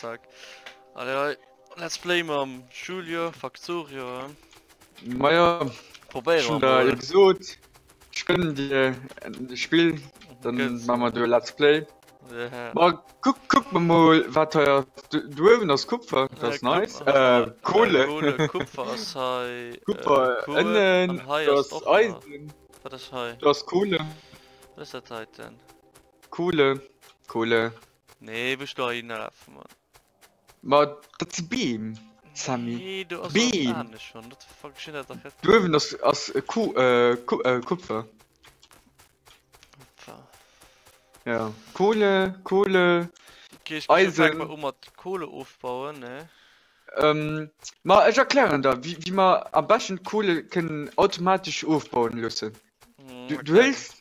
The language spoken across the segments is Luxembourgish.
Zack. Allez hei, let's play mam Julio Factorio. Maja, Probéiere ech hunn mer der mol. jo gesot, ech gënnen dir de Spill, dann Gëtt. maache mer do e Let's Play. Ja. Ma kuck, kuck mer mol wat hei ass. Do do uewen ass Kupfer, dat Ja, ass nice. Kupfer, Äh, äh, Kohle. Kohle, Kupfer ass hei, äh, Kupfer Kohl ënnen, an hei do ass ass och nach. Eisen, Wat ass hei? do ass Kohle. Wat ass dat heiten? Kohle, Kohle. Nee, wou ech do heihinner lafen, Mann. Ma dat si Beem, Sammy. Nee, do ass was Beem. anescht schon. What the fuck, ech hunn dat dach grad Do uewen ass, ass Ku, äh, Ku, äh, Kupfer. Kupfer. Ja, Kohle, Kohle, Okay, ech ech fänke Eisen. mal u mat Kohle ofbauen, ne? Ähm, ma ech erklären der, wéi, wéi mer am beschten d'Kohle kënnen automatesch ofbauen loossen. Hm, Du, du erklär. hëls,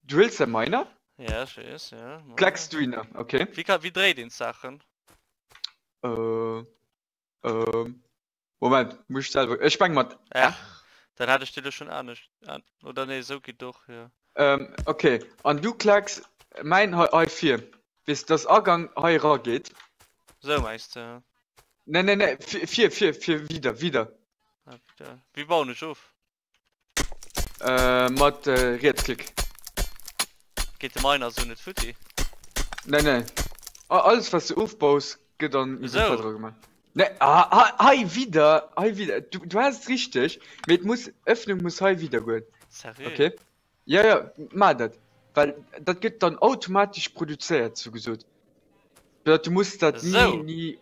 du hëls de Miner, Ja, ech weess, ja. klecks Miner. du hinner, okay? Wéi ka, wéi dréit een d'Saachen? Äh, äh, Moment, muss ech selwer, ech meng mat R. R. Dann hat ech déi lo schonn anescht, an, oder nee, esou geet och, jo. Ähm, okay, an du klecks mäin hei, hei vir, weess, dass Agang hei era geet. Esou mengs de, ja. Nee, nee, nee, vir, vir, vir, vir, wieder, wieder. Ah, wieder. Wéi bauen ech of? Äh, mat äh, Rietsklick. Geet de Miner esou net futti? Nee, nee. Alles was du ofbaus, gëtt an Inventar Esou? dra gemaach. Nee, ah, ah, hei wieder, hei wieder. Du, du has et richteg, mee et muss, Öffnung muss hei wieder goen. Seriö? Okay? Ja, ja, maach dat. Well dat gëtt dann automatesch produzéiert, sou gesot. Dat, du muss dat ni, Esou? ni.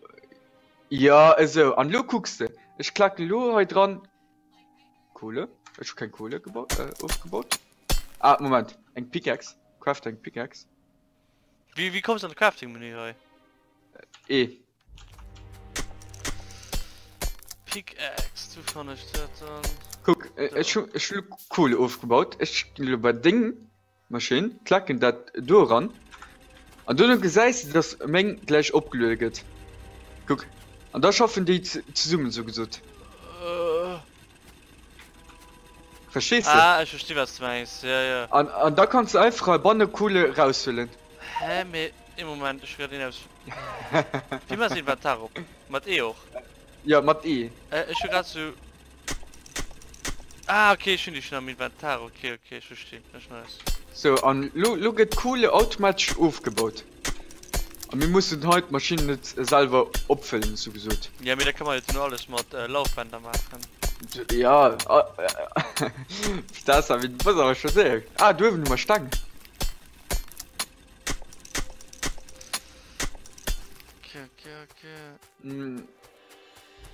Ja, esou. An elo kucks de. Ech klacken elo hei dran. Kohle? Ech hu keng Kohle gebaut, äh, ofgebaut. Ah, Moment. Eng Pickaxe. Craft eng Pickaxe. Wéi, wéi kommst du an de Crafting-Menü hei? E. Pickaxe, du fann ech dat dann. Kuck, ech hu, ech hu Kohle ofgebaut. Ech ginn elo bei deng Maschinn, klacken dat do eran an duerno gesäis de dass meng gläich opgeluede gëtt. Kuck, an da schaffen déi zesummen sou gesot. Verstees de? Ah, ech versti wat s de mengs, jo jo. An an da kanns de einfach heibanne Kohle raushuelen. Hä, mee ee Moment, ech hu grad een aus. Wéi maass de Inventar op? Mat E och? Jo, mat E. Ech hu grad sou. Ah ok, ech hunn déi schon am Inventar, ok ok ech verstinn, ech nice. Sou, an lo lo gëtt d'Kohle automatesch ofgebaut. A mir mussen hei d'Maschinn net selwer opfëllen, sou gesot. Ja mee da ka mer jo duerno alles mat Laufbänder maachen. Ja, dat ass awer, du bass awer scho séier. Ah, do uewen hu mer Steng. Ok ok ok.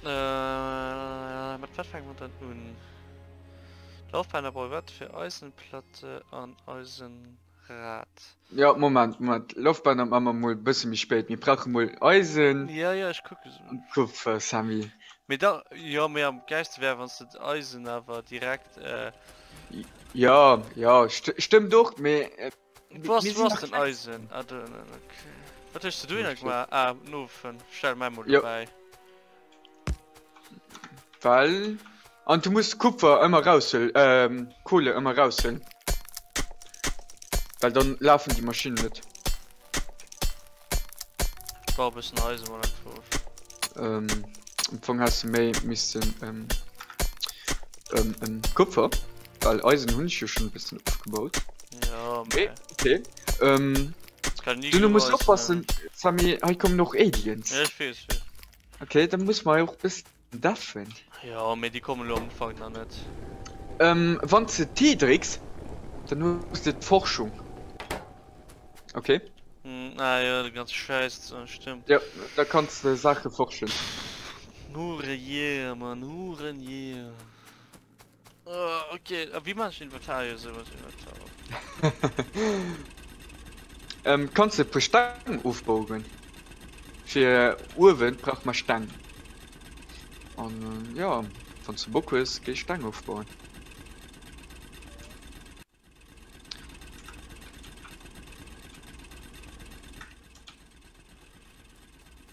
Äh, mat wat fänke mer dann un? Laufbänder brauche wat fir Eisenplatte an Eisenrad. Ja, Moment, Moment. Laufbänder maache mer mol e bësse méi spéit. Mir brauche mol Eisen Ja, ja, ech kucke se. an Kupfer, Sammy. Mee da, jo, mee am gäiste wär, wann s de d'Eisen awer direkt, äh. Ja, ja, stëmmt och, mee. Wou ass, wou ass den Eisen? Ah, do ënnen, ok. Wat hues de do hinner gemaach? Ah, Nofen. Stell mäi mol dobäi. Well, an du muss Kupfer ëmmer raushuelen, ähm, Kohle ëmmer raushuelen. Well dann lafen déi Maschinnen net. Ich baue e bëssen Eisen mol einfach of. Ähm, am Fong häss de méi missten, ähm, ähm, ähm, Kupfer, well Eisen hunn ech jo schon e bëssen ofgebaut. Ja, Okay, mä. okay. Ähm, Kann nie du genuch muss Eisen oppassen, Samy, hei kommen och Aliens. Ja, ich weess, ich weess. Okay, dann muss man och bëssen deffen. Ja, mee déi kommen elo am Ufank nach net. Ähm, wann s de T drécks, dann hues de d'Forschung. Okay. Hm, ah jo, de ganze Schäiss, stëmmt. Jo, da kanns de Saache forschen. Hure yeah, man, huren yeah. Oh, okay, a wéi maan ech Inventar? Jo, sou ass Inventar op. Ähm, kanns de e puer Steng ofbauen? Fir uewen brauche mer Steng. An jo, wann s de Bock hues, géi Steng ofbauen.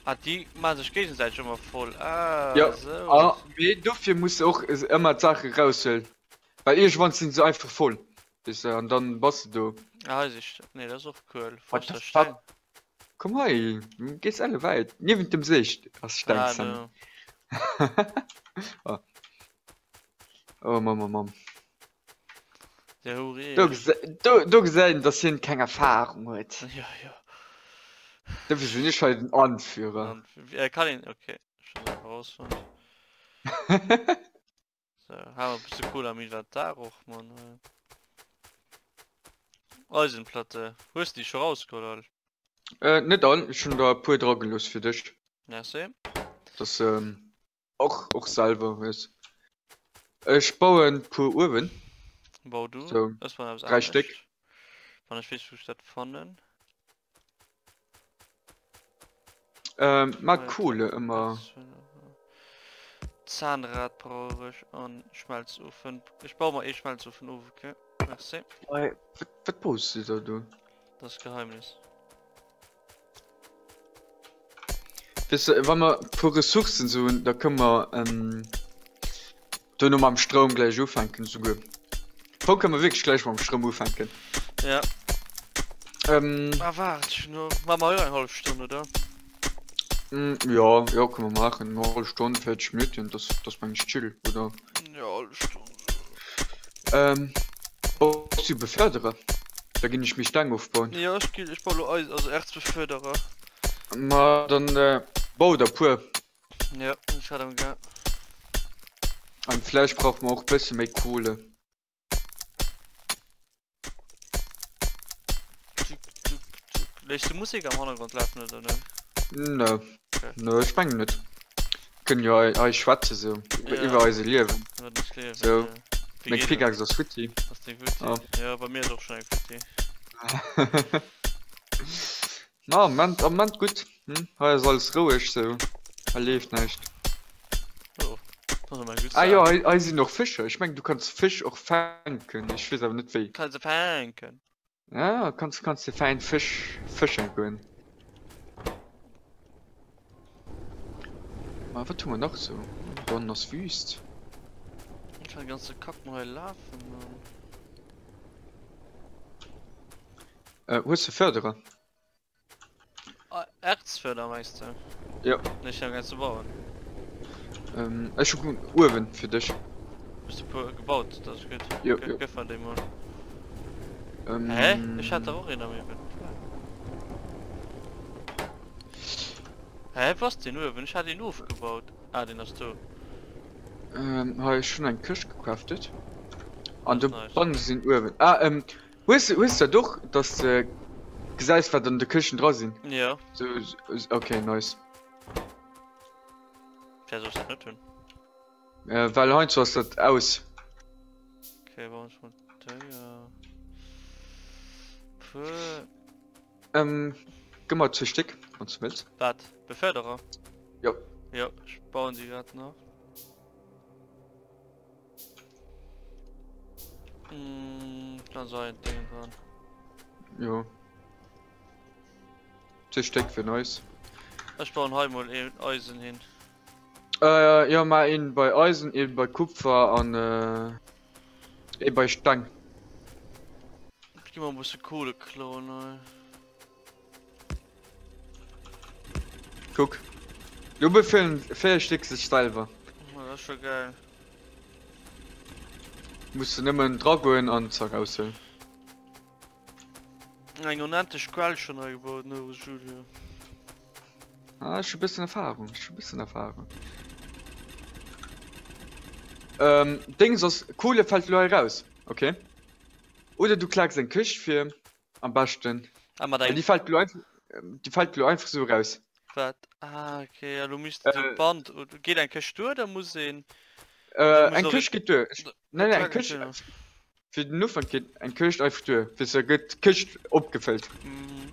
Ah, déi maache sech géigesäiteg ëmmer voll. Ah, Ja, esou. ah, mee dofir muss de och ëmmer d'Saache raushuelen, well iergendwann sinn se einfach voll, weess de, an dann bass de do. Ah, hei si St-, nee, dat ass och Kuel. What Wou ass the der fuck? Steng? Komm hei, du gees elle wäit. Niewent dem Séi ass Steng, Ah, Sammy. do. Oh. Oh Mamm, oh Mamm. Der Hure. Do, gese do, do gesäit een, dass hien keng Erfahrung huet. Ja, ja. Dofir sinn ech hei den Anführer. An, äh, kann een, okay. Schon selber rausfonnt. So, haben wir ein bisschen Kohle am Inventar och, Mann. Eisenplatte. Hues du die schon rausgeholt, all? Äh, net all, ech hunn der e puer dra gelooss fir dech. Merci. Dass ähm, och, och selwer hues. Ech bauen puer Uewen. Bau du. So, Ech bauen eppes 3 Stéck. anescht. Wann ech weess, wou ech dat fannen. Ähm, ma Kohle ëmmer. Zahnrad brauch ech an Schmelzofen. Ech baue mer ee Schmelzofen of, okay? Merci. Wat, wat baus du da do? Dat ass Geheimnis. Weess de, wa mer puer Ressourcen sou hunn, da kënne mer ähm, duerno mam Stroum gläich ufänken souguer. Wou kënne mer wierklech gläich mam Stroum ufänken? Ja. Ähm, Ah, waart, ech hunn no. Maache mer jo eng hallef Stonn, oder? mm, ja, ja, kënne mer maachen. Eng hallef Stonn, 40 Minutten, dat ass meng ech chill, oder? Ja, hallef Stonn. Ähm, baus du Beförderer? Da ginn ech méi Steng ofbauen. Jo, ech ginn, ech baue lo Eis, also Erzbeförderer. Ma dann äh, bau der puer. Ja, ech hat am Ga. An vläicht brauche mer och bësse méi Kohle. Tuk, tuk, tuk. Léiss du Musek am Hannergrond lafen oder net? Nö. Nö, ech mengen net. Kënnen jo hei, hei schwätze sou Ja. iwwer eise Liewen. Iwwer eist Liewen, Sou. ja. Wéi Meng geet et? Pickaxe ass futti. Ass deng futti? Ja. Ja, bei mir ass och schon eng futti. Na, am Moment, am Moment gutt. Hm? Hei ass alles roueg sou. Hei leeft näischt. Oh, dat ass ëmmer eng gutt Ah jo, Saach. hei, hei sinn och Fëscher. Ech mengen, du kanns Fësch och fänken. Ech weess awer net wéi. Kanns se fänken? Ja, kanns, kanns de fäin Fësch fëschen goen. Ma wat hu mer nach sou? Donnen ass Wüst. Ech kann den ganze Kack mol hei lafen, Mann. Äh, hues de Förderer? Ah, Erzförder meinst du? Ja. Nee, ich hab ganz zu bauen. Ähm, ech hu Uewen fir dech. Bist du puer gebaut, das ist gut. Jo, Ge jo. Gëff mer déi mol. Ähm, Hä? Ich hatte auch einen am Inventar. Hä, was den Uewen? Ich hatte ihn ofgebaut. Ah, den hast du. Ähm, hei, ech hunn eng Këscht gecraftet. An Das do ist nice. bannen sinn Uewen. Ah, ähm, Hues de hues dat och dass de gesäis wat an de Këschten dra sinn? Jo. So, okay nice. Firwat soll ech dat net hunn? Äh, well heiansdo ass dat aus. Okay, bauen ech mol déier. Puer. Ähm, gëmm mer zwee Stéck, wann s du wëlls. Wat? Beförderer? Jo. Jo, ech bauen déi grad nach. Mm, dann soll ein Ding dran. Jo. Zwee Stéck fir nice. Ech bauen hei mol een Eisen hin. Äh, jo, mar een bei Eisen, een bei Kupfer an äh, ee bei Steng. Ech gi mol e bësse Kohle klauen hei. Kuck. Lo befüllen 4 Stéck sech selwer. Oh, dat ass scho geil. Muss de nëmmen dragoen an se eraushuelen. Eng onendlech Quell schon hei gebaut, ne Julio? Ah, ech hu bëssen Erfahrung, ech hu bëssen Erfahrung. Ähm, Dings ass, Kohle fällt lo hei raus, okay? Oder du klaaks eng Këscht fir. Am beschten. Ah, mat Well engem. déi fällt lo einfach, déi fällt lo einfach sou raus. Wat? Ah, okay. Ja, lo misst de Äh, Band. Oder geet eng Këscht duer, oder muss een. äh, Muss eng och Këscht geet duer. Ech, een. nee, nee, eng Këscht, fir den Ufank geet eng Këscht einfach duer. Weess de, da gëtt d'Këscht opgefëllt. Mhm.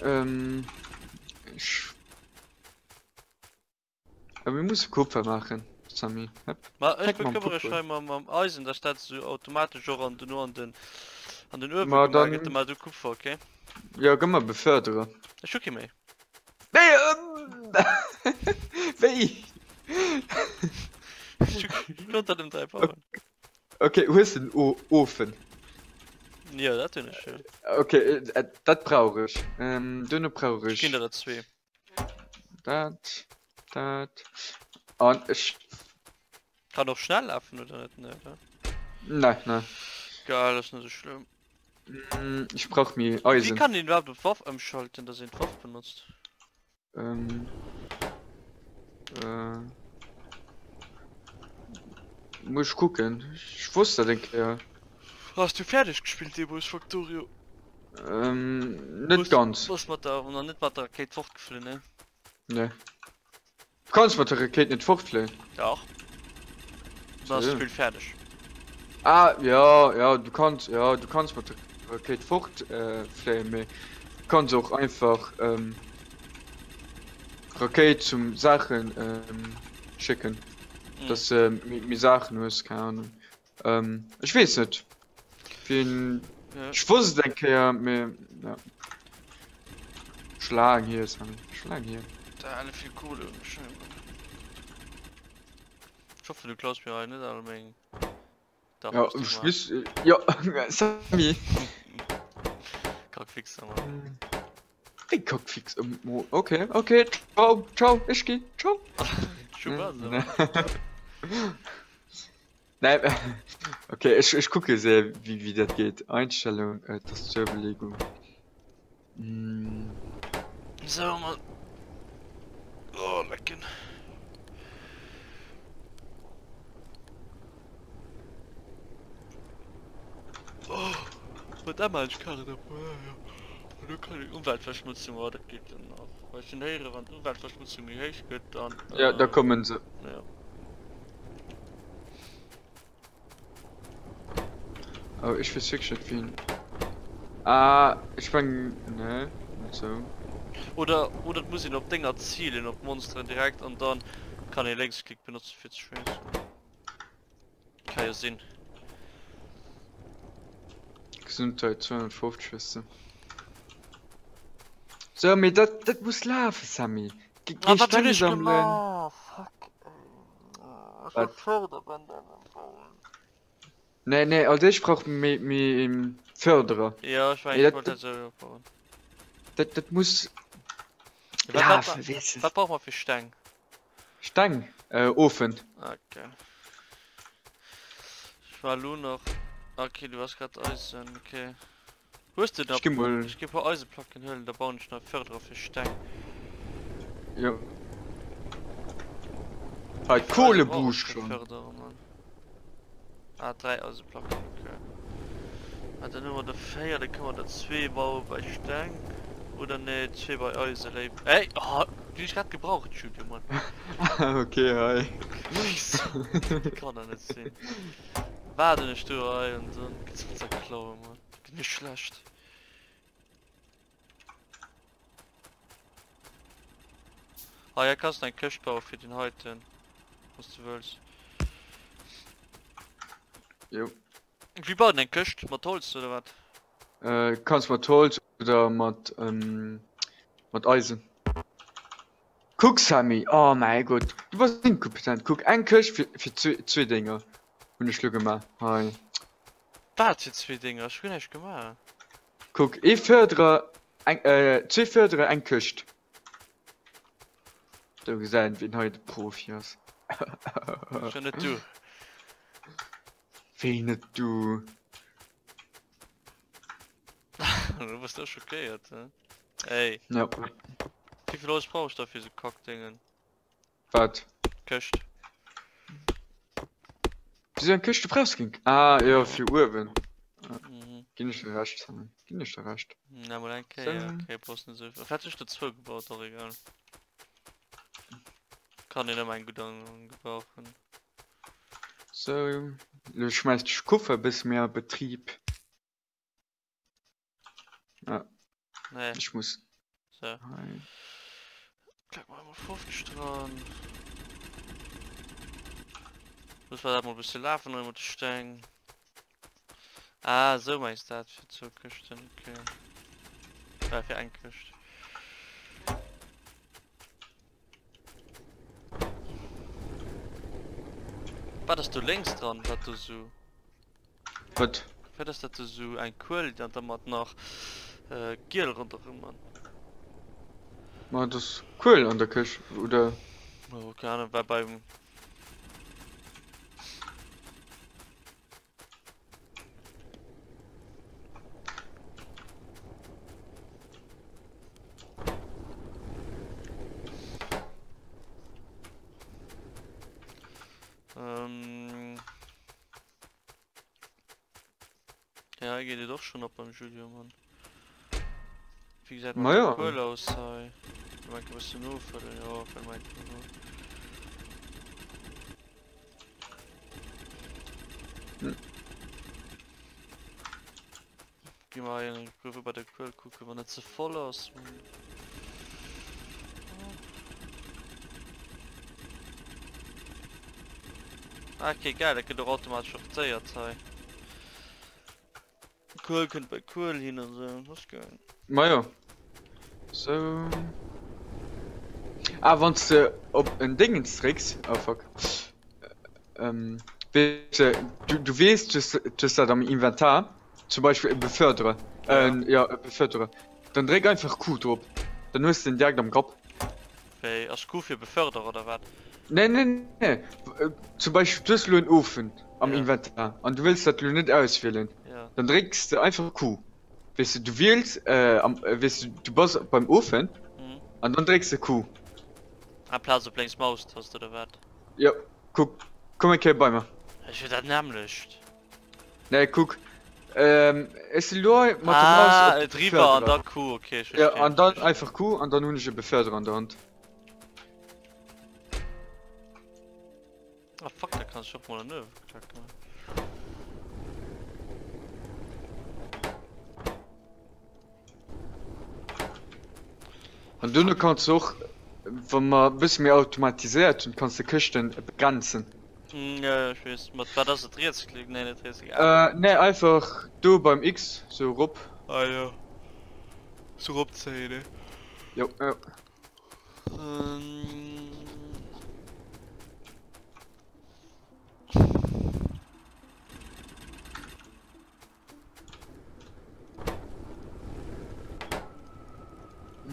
Ähm, ech. Awer mir musse Kupfer maachen, Samy. Hëpp. Ma ech Fänk mam bekëmmere mech Kupfer. hei mam, mam Eisen, dass dat sou automatesch och an den, an den, an den Uewe Ma gemaach dann. gëtt. Da mar du Kupfer, okay? Jo, gëmm mer Beförderer. Ech hu kee méi. Nee, wéi? Ech hu, ech konnt der nëmmen 3 bauen. Okay, hues de den Ofen? Jo, dat hunn ech, jo. Okay, dat brauch ech. Duerno brauch ech. Ech ginn der der zwee. Dat, dat. An ech. Kann och schnell lafen oder net? Nee, oder? Nee, nee. Geil, ass net sou schlëmm. Ech brauch méi Eisen. Wéi kann een iwwerhaapt op d'Waff ëmschalten, dass een d'Waff benotzt? Ähm, äh, muss ich gucken. Ich wusste dat eng Kéier. Has du fäerdeg gespillt deemools Factorio? Ähm, net ganz. Bass mat der, nach net mat der Rakéit fortgeflunn, ne? Nee. Du kanns mat der Rakéit net fortfléien. Dach. Dann ass d'Spill fäerdeg. Ah, ja, ja, du kanns, ja, du kanns mat der Rakéit fort äh, fléien, mee du kanns och einfach ähm, Rakéit zum Saachen ähm, schécken, mm. dass du äh, méi Saachen hues, keine Ahnung. Ähm, ech weess net. Wien, ja. Ech wosst et eng Kéier, mee ja. Schon laang hier, Sammy. Schon laang hier. Da alle vill Kohle. Ich hoffe, du klaust mir hei net all meng. Dach, ja, ich miss, ja, Sammy. Kackfixer, Mann. Wéi Kackfix? Okay, okay, ciao, ciao, ech ginn, ciao. Nee, okay, ech, ech kucke se, wéi, wéi dat geet. Einstellung, äh, Tastaturbelegung. Mm. So, Mann. Oh, lecken. Oh, mat emmer ech kann et Du kann ich Umweltverschmutzung oh, dat geht dann nach. Weil ich héiere wann d'Umweltverschmutzung méi héich gëtt, dann Ja, da kommen se. Ja. Oh, ech weess wierklech net wien. Ah, ech meng, nee, net sou. Oder, oder et muss een op Dénger zielen, op d'Monsteren direkt an dann kann ee Lénksklick benotzen fir ze schéissen. Ka jo sinn. Gesundheit 250 weess de. Sou, mee dat, dat muss lafen, Sammy. Ge, Ah, geh wat hunn Steng ech sammelen. gemaach? Fuck, ey. Ech wollt Wat? Förderbänder bauen. Nee, nee, also ech brauch méi, méi Förderer. Ja, ech Mee mengen, ech dat, wollt dat, dat sou opbauen. dat, dat muss Wat, wat, lafen, weess de. wat brauche mer fir Steng? Steng, äh, Ofen. Okay. Ech war lo nach. Okay, du hast grad Eisen, okay. Hues du nach? Ech gi mol. Ech gi e puer Eiseplacken huelen, da bauen ech nach Förderer fir Steng. Jo. Hei, Wéi vill Eise brauch ech Kohlebusch fir schon. Förderer, Mann? Ah, 3 Eiseplacken, okay. Ah, dann hu mer der 4, da kënne mer der zwee baue bei Steng. Oder nee, zwee bei Eise léif. Ey, oh, déi hunn ech grad gebraucht, Julio, Mann. Okay, hei. Dat kann doch net sinn. Waarden ech do hei an dann gëtt se zerklauen, Mann. Gëtt mir schlecht. Ah ja, kanns du eng Këscht bauen fir den heiten, wanns du wëlls. Jo. Wéi baut een eng Këscht? Mat Holz oder wat? Äh, kanns mat Holz oder mat ähm, mat Eisen. Kuck Sammy, oh mäi Gott, du bass inkompetent. Kuck, eng Këscht fir, fir zwee, zwee Dénger hunn ech lo gemaach. Hei. Wat fir zwee Dénger? Ech hu guer näischt gemaach. Kuck, ee Förderer, eng, äh, zwee Förderer, eng Këscht. Do gesäit een, wien hei de Profi ass. Schon net du. Wéi net du? Du bass da schockéiert, he? Ey. Ja. Wéi vill Holz brauch ech da fir sou Kackdéngen? Wat? Këscht. Wieso eng Këscht? Du brauchs keng. Ah, jo, fir uewen. Mhm. Ginn ech der Recht, Sammy. Ginn ech der Recht. Na, mol eng Kéier. Okay, brauchst net esou. Vläicht hunn ech der zwou gebaut, och egal. Kann een ëmmer eng gutt an gebrauchen. Sou, lo schmeiss ech Kuffer e bësse méi a Betrib. Ja. Nee. Ich muss. So. Hei. Klack mal mal 50 dran. Muss man dat mal bisschen lafen mat de Steng. Ah, so meinst dat fir zwou Këschten, okay. Äh, fir eng Këscht. Wat ass do lénks dran, wat do so Wat? Wat ass dat esou eng Kuel déi dann mat nach giel ronderëm man? Ma et ass Kuel an der Këscht oder? Oh keng Ahnung war beim. Ähm. Ja, hei geet et och schon op beim Julio, Mann. Wéi gesäit mat der Kuel aus hei? Kann man e bëssen nofëllen? Jo, fëlle mer eng Kéier no. Gi mer hei eng Gruppe bei der Kuel kucken, wann net ze voll ass. Ah, okay, geil, dat gëtt och automatesch sortéiert hei. Kuel kënnt bei Kuel hin an esou, dat ass geil. Majo. Sou. Ah, wann s de op en Dingens drécks, oh fuck. Ähm, weess de, du, du weess, du hues, du hues dat am Inventar, zum Beispill e Beförderer, Ja. äh, ja, e Beförderer. Dann dréck einfach Q drop, dann hues de en direkt am Grapp. Wéi, ass Q fir Beförderer oder wat? Nee, nee, nee, zum Beispill, du hues elo en Ofen am Ja. Inventar an du wëlls dat elo net auswielen, Ja. dann drécks de einfach Q. Weess de, du wiels, äh, am, weess de, du bass beim Ofen Mhm. an dann drécks de Q. Amplaz op lénks Maustast oder wat? Jo, kuck, komm eng Kéier bei mer. Ech huet dat nämmlecht. Nee, kuck, ähm, ech si lo mat der Maus Ah, op de driwwer an Beförderer. da Q, okay, ech Ja, verstinn, an ech dann verstinn. einfach Q an dann hunn ech e Beförderer an der Hand. Ah fuck, da kann ech och mol an den Uewe klacken. An duerno kanns du och, wa mer e bësse méi automatiséiert hunn, kanns de Këschten begrenzen. Mm, ja, ja, ech weess. Mat wat ass et? Rietsklick? Nee, net Rietsklick, awer. Äh, nee, einfach do beim X sou erop. Ah jo. Sou eropzéien, ne? Jo, jo. Ähm.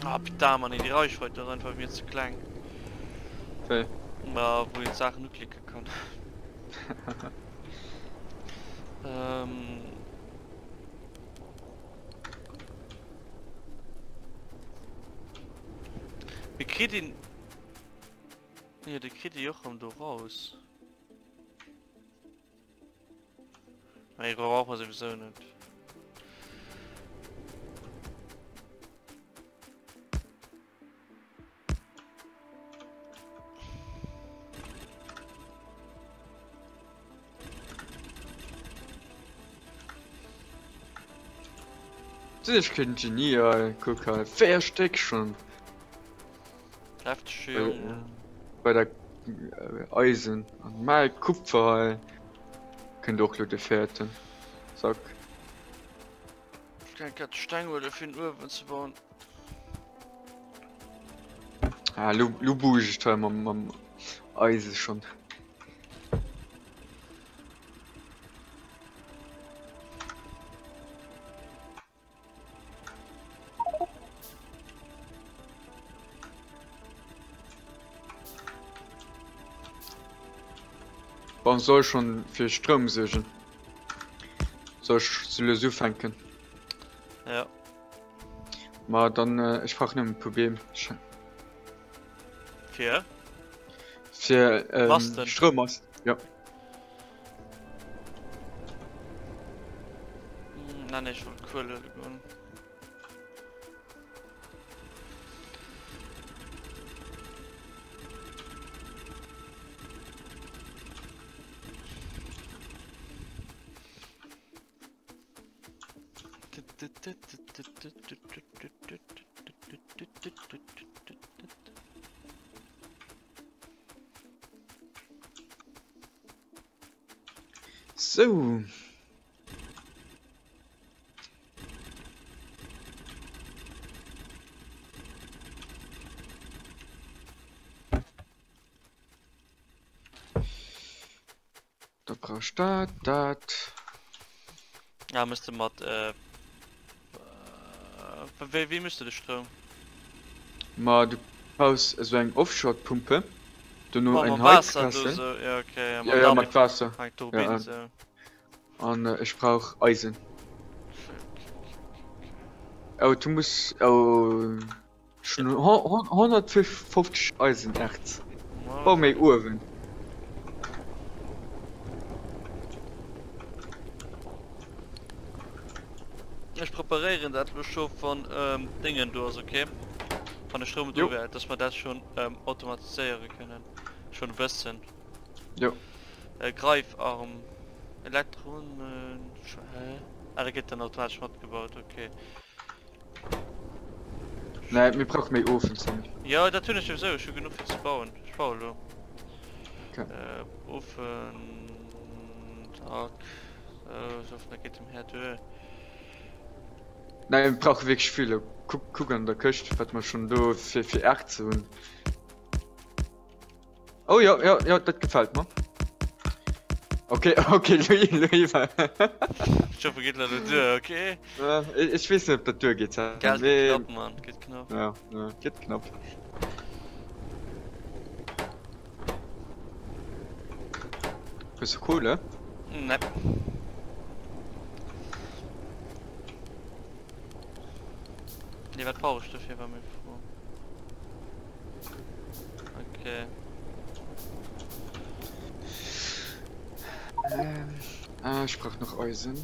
Ah, putain, Mann, die Reichweite ist einfach mir zu klein. Wéi? Ma, wou een d'Saachen uklicke kann. ähm. Wie kritt een... Ja, de kritt ee och rëm do raus. Nee, brauch mer sowieso net. Sinn ech keen Genie ey, kuck hei, 4 Stéck schon. Hefteg Jong. Bei der Eisen an mei Kupfer hei kënnt och lo de fäerten Sack. Ech kann grad Steng huelen fir den Uewen ze bauen. Ah, lo, lo buch ech hei mam, mam Eise schon. Bon, soll schon fir Stroum suergen. Soll ech sou lues ufänken? Ja. Ma dann, äh, ech brauch nëmmen e puer Beem. Fir? Fir ähm, Masten. Stroummast, ja. Nein, ich wollte Kohle goen. Sou. Da brauch ech dat, dat. Ah, muss de mat äh, wéi wéi muss du de Stroum? Ma du brauchs esou eng Offshore-Pumpe, dono Oh, eng mam Waasser do Heizkessel. sou, ja okay, ja, Ja, mat ja, mat Dampf, Waasser. eng Ja, Turbine ja. sou. An ech brauch Eisen. Oh, du muss, oh. Schon 150 Eisenerz. Bau méi Uewen. Ech preparéieren dat lo scho wann ähm, Dingen do ass, okay? Wann de Stroum do wär, dass mer dat schon ähm, automatiséiere kënnen. Schon e bëssen. Jo. Äh, Greifarm. Elektronen. Hä? Ah, dat gëtt dann automatesch matgebaut, okay. Nee, mir brauche méi Ofen, Sammy. Jo, dat hunn ech souwisou. Ech hu genuch fir ze bauen. Ech baue lo. Okay. Äh, Ofen. Zack. So, ech hoffen, dat geet dem Här duer. Nee, mir brauche wierklech vill. Kuck, kuck an der Këscht, wat mer schonn do fir, fir Erze hunn. Oh ja, ja, ja, dat gefällt mer. Okay, okay, Louis, Louis. Ich hoffe, geht leider duer, okay? Ja, ich weess net, ob dat duer geet. Gell, geht knapp, Mann, geht knapp. Ja, ja, geht knapp. Hues du Kohle? Ne. Nee, wat brauch ech dofir, war meng Fro. Okay. Ähm, ah, ich brauch nach Eisen.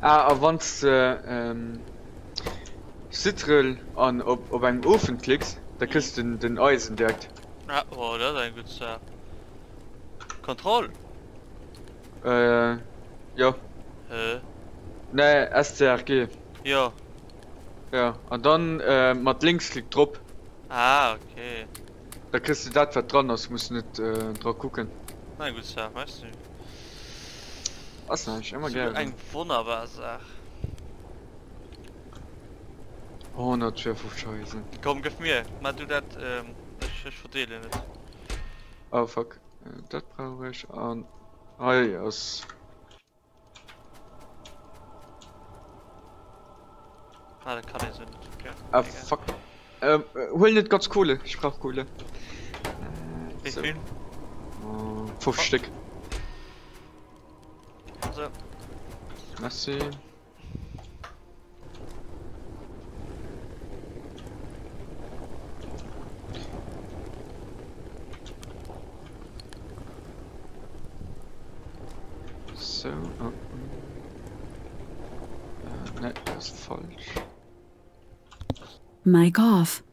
Ah, a wann s de Ctrl an op op engem Ofen klicks, da kriss de den Eisen direkt. Ah, oh, dat ass eng gutt Saach. Kontroll? Äh, jo. Hä? Nee, STRG. Jo. Jo, an dann mat Lénksklick drop. Ah, okay. Da kriss de dat wat dran ass, muss net dra kucken. Eng gutt Saach, merci. Ass näischt, ëmmer gären. Eng wonnerbar Saach. 152 Eisen. Komm gëff mir, maach du dat, ech ech verdeelen et. Oh fuck, dat brauch ech an hei ass. Ah, dat kann ee sou net, okay. Ah fuck. Ähm, huel net ganz Kohle, ich brauch Kohle. Wéi vill? 5 Stéck. So. Merci. So, oh. Äh, ne, das ist falsch. Mic off.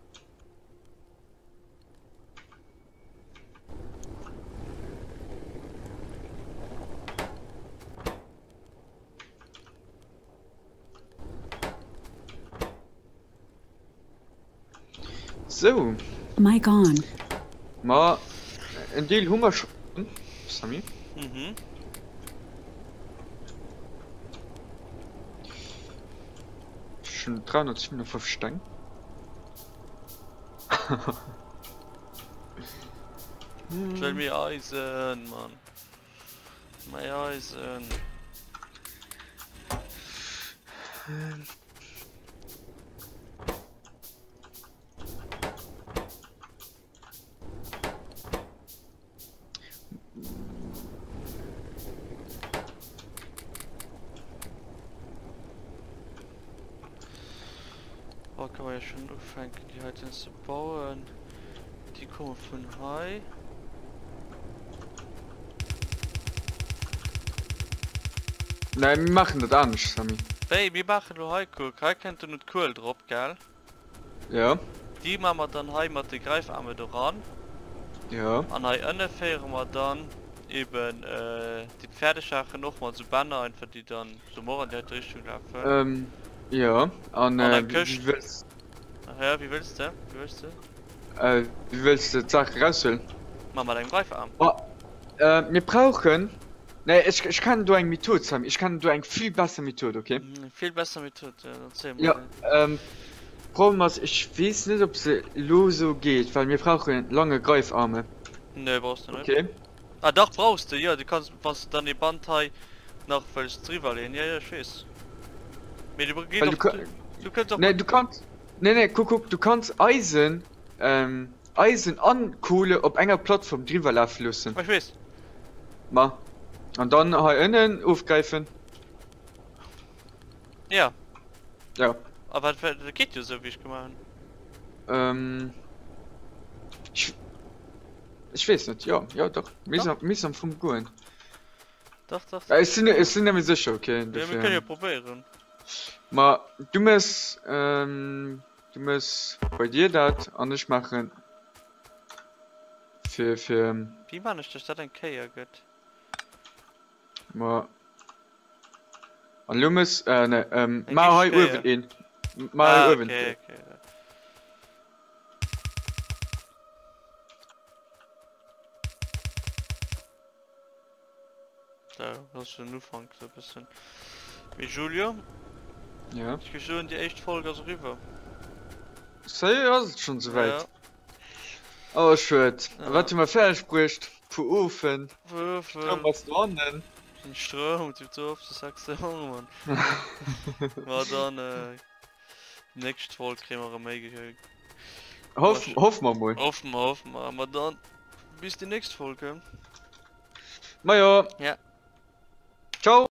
Sou. Mic on. Ma en Deel hu mer schonn, Samy. Mhm. Ech hunn 357 Steng. Ech wëll méi Eisen, Mann. Méi Eisen. Oh, kann man ja schon ufänken, die heiten ze bauen. Die komme vun hei. Nee, mir maachen dat anescht, Samy. Wéi, mir maachen elo hei, kuck, hei kënnt dann d'Kuel drop, gell? Ja. Déi maache mer dann hei mat de Greifarme do ran. Ja. An hei ënne féiere mer dann eben déi Pferdeschachen och mat esou Bänner einfach, déi dann esou mor an déi heite Richtung lafen. Ähm, jo. An An eng wéi Këscht. wëlls. Ja, wéi wëlls de? Wéi wëlls de? Wéi wëlls de d'Saach eraushuelen? Ma mat engem Greifarm. Ma. Äh, mir brauchen. Nee, ech, ech kennen do eng Method, Sam. Ech kennen do eng vill besser Method, okay? Mm, vill besser Method, ja, dann erzähl mal. Ja, ähm, Problem ass, ech weess net, ob se lo sou geet, well mir brauchen lange Greifarme. Nee, brauchst du net. Okay. Ah dach, brauchst du, jo, du kanns, wann s du dann ee Band hei nach wëlls driwwer leeën, jo, jo, ech weess. Mee du geet Well du och, ka du, du kënns och nee, mat. du kanns, nee, nee, kuck, kuck, du kanns Eisen, ähm, Eisen an Kohle op enger Plattform driwwer lafe loossen. Ech weess. Ma, an dann hei ënnen ofgräifen. Ja. Ja. A wat, dat geet jo esou wéi ech gemaach hunn. Ähm, ech, ech weess net, jo, jo dach, misst Dach. misst am Fong goen. Dach, dach, Ja, dach. ech sinn, ech sinn net méi sécher, okay, Ja, mir dofir. kënne jo probéieren. Ma du méchs, ähm, du méchs bei dir dat an ech maachen fir, fir. Wéi maan ech dass dat eng Kéier gëtt? Ma an elo méchs, äh, ne, ähm, Eng maach hei richteg uewen Kéier. een, maach hei Ah, uewen okay, okay. Sou, dat ass den Ufank sou e bëssen. Mee Julio, Ja. ech géif soen, déi éischt Folg ass eriwwer. Salut, ass et schonn Ja. esouwäit? Oh, schued. A Ja. wat hu mer fäerdeg bruecht? Puer Ofen. Puer Stroum Ofen. ass dohannen. Den Stroum, tipptopp, du sachs de Hong, Mann. Ma dann, äh, nächst Folg kréie mer erëm méi ge. Hoff, hoff mer mol. Hoffe mer, hoffe mer. Ma dann, bis déi nächst Folg, he? Majo. Ja. Ciao.